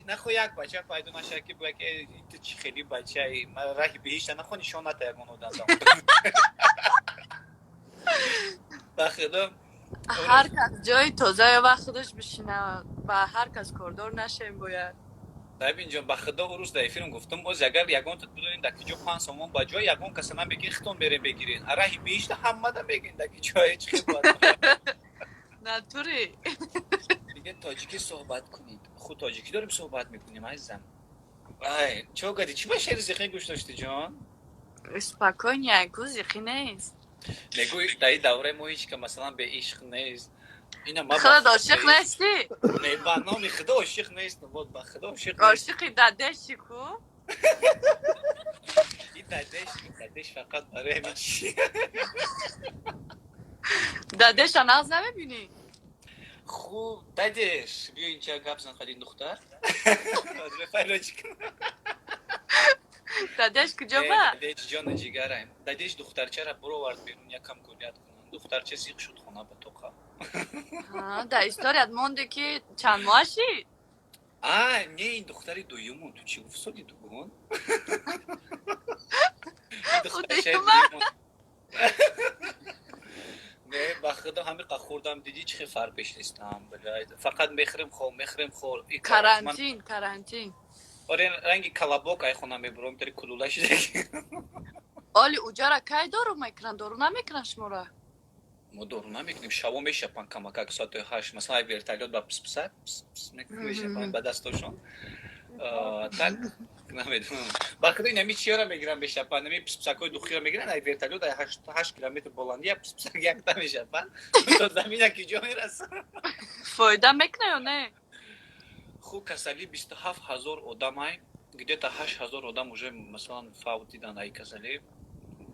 Нахо як бача пайдо нашавад, ки буяд, ки ту чӣ хели бачаи, ман раҳи биҳишта нахо нишон ната ягон одам. Ба худо. Ҳар кас ҷои тоза ёва, худаш бишина, ба ҳар кас кордор нашем бояд. Рабинҷон, ба худо, урӯз дар эфирм гуфтам, оз агар ягонта бидонед, дар ки ҷо 5 сомон ба ҷой, ягон каса намегин, хитон мерем бегирен. Раҳи биҳишта ҳамада мегин, дар ки ҷое чӣ хел бояд. Натури. Дига тоҷикӣ суҳбат кунед. Худ тоҷикӣ дорем, суҳбат мекунем, азизам. Ай, чо кардӣ? Чӣ ба шеъри зиқӣ гӯш доштӣ, ҷон? Спокойно, ку зиқӣ нест. Мегӯй, дар ин давраи мо ҳеҷ ка, масалан, беишқ нест. Ина ма ба Худат худо ошиқ беишқ. нестӣ? Не, ба номи худо ошиқ нестам. Вот ба худо ошиқ нестам. Ошиқи дадеши ку. Ин дадеш, дадеш фақат барои ҳамин чи. Дадеша нағз намебинӣ? Хуб, дадеш, биё инҷа, гап зан қадин духтар. Файро чӣ кунам? Дадеш куҷо ба? Дадеш ҷону ҷигарам. Дадеш духтарчара буровард берун, якам гулят кунам. Духтарча зиқ шуд, хона ба тоқа. Дар историят монде, ки чанд моҳаши? А, не, ин духтари дуюму. Ту чӣ гуфт, соли дугон? Ин духтарчаи Дуюма? дуюму. Не, ба худо, ҳамиқа хурдам, дидӣ, чӣ хел фар пеш нестам. Фақат мехӯрем, хоб, мехӯрем, хоб. И Карантин, карантин. Оре, ранги колобок ай хона мебурам, тари кулула шидаги. Оли уҷара кай дору мекунанд? Дору намекунанд шуморо? Мо дору намекунем, шаво мешапан камакак, соати 8, масалан, ай вертолёт ба пспсак пс мешапан ба дастошон. Так намедонам, ба худо, инами чиёра мегиран, мешапан, ами пспсакҳои духиро мегиран, ай вертолёт ай 8 километр боландӣ як пспсак якта мешапан, то замина ки ҷо мераса. Фоида мекуна ё не? Хуб, касалӣ 27 000 одамай, где-то 8000 одам уже, масалан, фавт дидан ай касалӣ.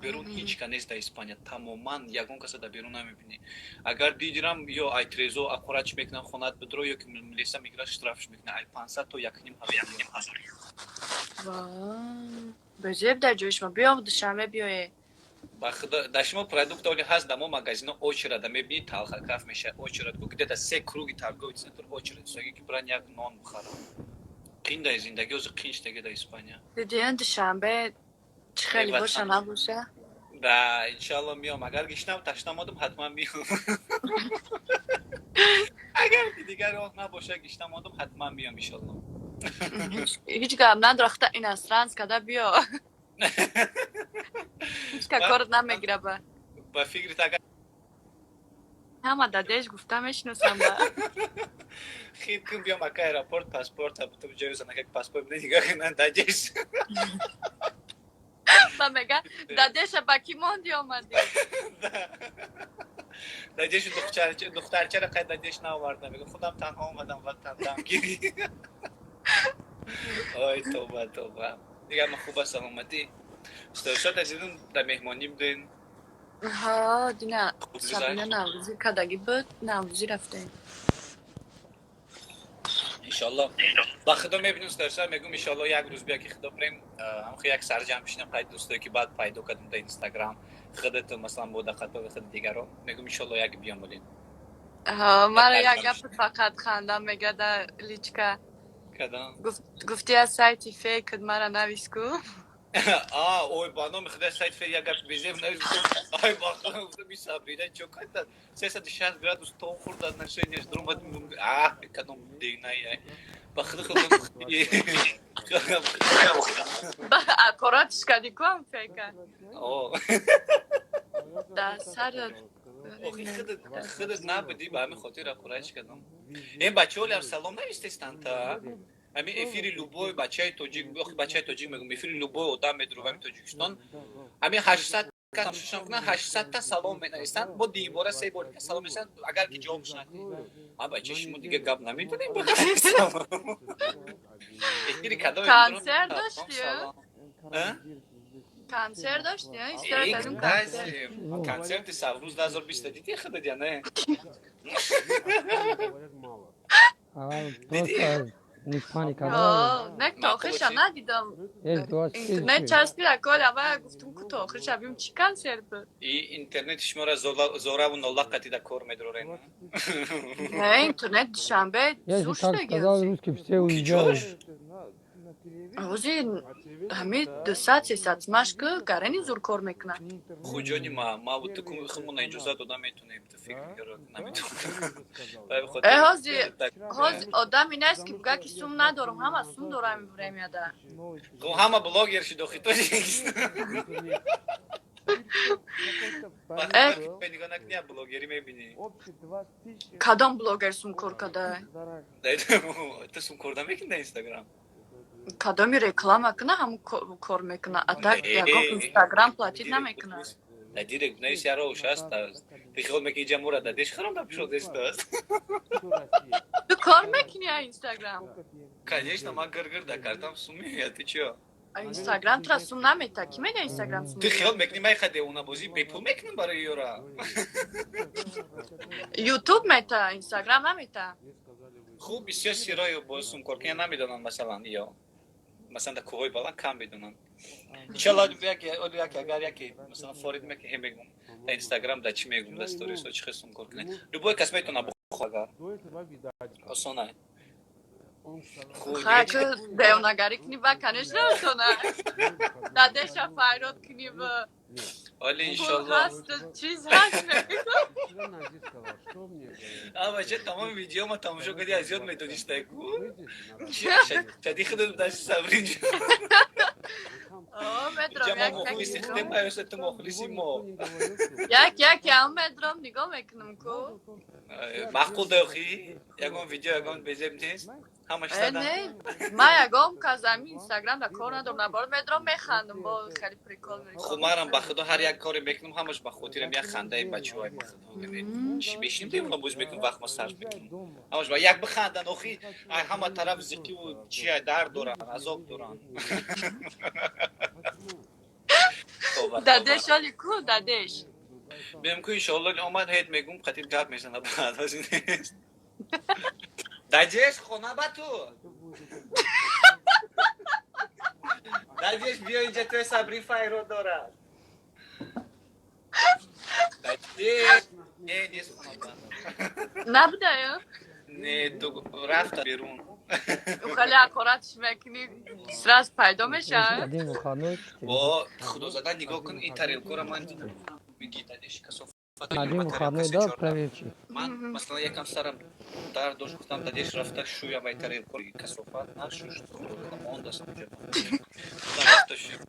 Берун ҳеҷ ка нест дар Испания, тамоман ягон каса дар берун намебинӣ. Агар дидирам, ё ай трезо аккуратч мекунан, хонат бидро, ё ки милиса мегирад, штрафш мекунад ай 500 то 1500 евро. Безеб дар ҷои шумо. Биё Душанбе, биёе. Ба худо, дар шумо продукт оли ҳаст, дар мо магазино очереда мебинӣ, талхакаф мешавад, очередь ку, где-то се круги торговый центр очередь соги, ки биран як нон бихарам. Қин дар зиндагӣ, ҳозир қин шудаги дар Испания. Дидиён, Душанбе чӣ хеле боша, набоша. Да, иншалло, миём. Агар гишнам, ташна модум, ҳатман миём. Агар ки дигар роҳ набоша, гишна модум, ҳатман миём, иншалло. Ҳеҷ гап надора, хата иностранец када биё, ҳеҷ ка корот намегира ба. Ба фикрит, агар Ҳама дадеш гуфта мешиносам ба. Хит кун, биём ака аэропорт, паспорт ту ҷои занакак паспорт биде, нигоҳ кунан, дадеш. Ба мега: «Дадеша ба кӣ монди, омадӣ?» Дадешу духтарчара қай дадеш наоварда, мега: «Худам танҳо омадам ва дамгирӣ». Ой, тоба, тоба. Дигар ма хуба, саломатӣ. Устод азизм, дар меҳмонӣ буден? Ҳа, дина Сабина наврӯзӣ кадагӣ буд, наврӯзӣ рафтем. Иншалло, ба худо, мебинем, устод, мегум, иншалло, як рӯз бия, ки худо прем, ҳамхо як сарҷам бишинем, қайд дӯстое, ки баъд пайдо кардем дар Инстаграм, худату, масалан, бо дақатои худ, дигаро, мегум, иншалло, як биём олем. Мара як гап фақат хандам мега дар личка. Кадам? Гуфти, аз сайти фейк мара навис ку. А, ой, ба номи худо, сайт фейк як гап безеб навис. Ай, ба худо, гуфтам, и Сабрина чо карда? 360 градус то хурд отношенияш дуромад. А, кадом дигнай. Ба худо, худо. Аккуратш кади ку ам фейка. О. Да сар. Охи, худат набудӣ, ба ҳамин хотир аккуратш кардам. Ин бачаҳо салом навистестанд та? Ҳамин эфири любой бачаи тоҷик, охи, бачаи тоҷик мегӯм, эфири любой одам медуру ҳамин Тоҷикистон, ҳамин 800 кас тамошошон кунанд, 800-та салом менависанд, бо дибора се бор дига салом менависанд, агар ки ҷавобш надиҳӣ. А бача, шумо дига гап намедонем, эфири кадом? Консерт доштӣ? Консерт доштӣ? Консерти Саврӯз 2020 дидӣ худат я не? Просто У них паника, да? Не, то охирша надидам. Интернет часпида, коля, ва гуфтум ку то охирша бим чӣ консерт буд. И интернет шумора зораву нолаққатида кор медорем. Не, интернет Душанбе Я же так сказал, русские все уезжают. Ҳозир ҳами 200-300 машка гарани зур кор мекунад. Хуҷони ма, ма худмона иҷоза дода метонем, ту фикр наметонем. Э, ҳозир одами нест, ки буга ки сум надорам, ҳама сум дорам времяда. Хуб, ҳама блогер шуд охи тоҷикистон. Нигоҳ накунӣ, блогерӣ мебинӣ. Кадом блогер сум кор када? Ту сум корда мекунӣ дар Инстаграм? Кадоми реклама куна, ҳамун кор мекуна, а так ягон Инстаграм платить намекуна. Да директ навис яро ушаст, ты хиёл мекунӣ иҷа мура дадеш хиром дапишодест. Ту кор мекунӣ а Инстаграм? Конечно, ман гиргир да картам сум меояд, ты чё? Инстаграм тура сум намета, ки меда Инстаграм сум? Ту хиёл мекунӣ ман ха девонабозӣ бепул мекунам барои ёра? Ютуб мета, Инстаграм намета. Хуб, бисёр сирои бо сумкор кунӣ намедонам, масалан, ё масалан дар кӯҳҳои баланд кам медонанд. Иншалло, яке агар яке масалан форид мекунем, мегум дар Инстаграм, дар чӣ мегум, дар сторисҳо чӣ хел сумкор кунед. Любой кас метавона бухо, агар осона. Девонагарӣ кунӣ ба, конечно, осона. Дадеша файрод кунӣ ба. Оли, иншалло. Чиз ҳаст. Ама че тамоми видеома тамошо кардӣ, аз ёд медонистай ку? Шади худат дашти сабрин. Медром. Ма мухлиси худем, аюса ту мухлиси мо. Як як ям медром, нигоҳ мекунам ку. Маъқул дохи? Ягон видео, ягон безеб нест? Ҳамаш садам. Не, ма ягон кас ами Инстаграм да кор надорам, набор медром, механдам, бо хеле прикол. Хуб, манам ба худо ҳар як коре мекунам, ҳамаш ба хотирам як хандаи бачаҳои ба худо. Чӣ бешинем, девона боз мекунем, вақт ма сарф мекунем. Ҳамаш ба як бихандан, охи ҳама тараф зиқиву чи дард доранд, азоб доранд. Дадеш оли ку, дадеш? Бем ку, иншоалло, омад, ҳет мегум, қатил гап мезана баъд, ҳозир нест. Дадеш, хона ба ту? Дадеш, биё инҷа, туи Сабри файро дорад. Дадеш, не, нест хона ба. Набудаю? Не, ту рафта берун. Хеле ҳақоратш мекунӣ, сразу пайдо мешавад. Бо худо зада нигоҳ кун, ин тарелкора ман дидам. Меги дадеш касофат. Ман масалан якам сарам дард дошт, гуфтам дадеш рафта шӯям ай тарелкор касофат нашушт, худо зада мондастам ҷа. Рафта шӯям.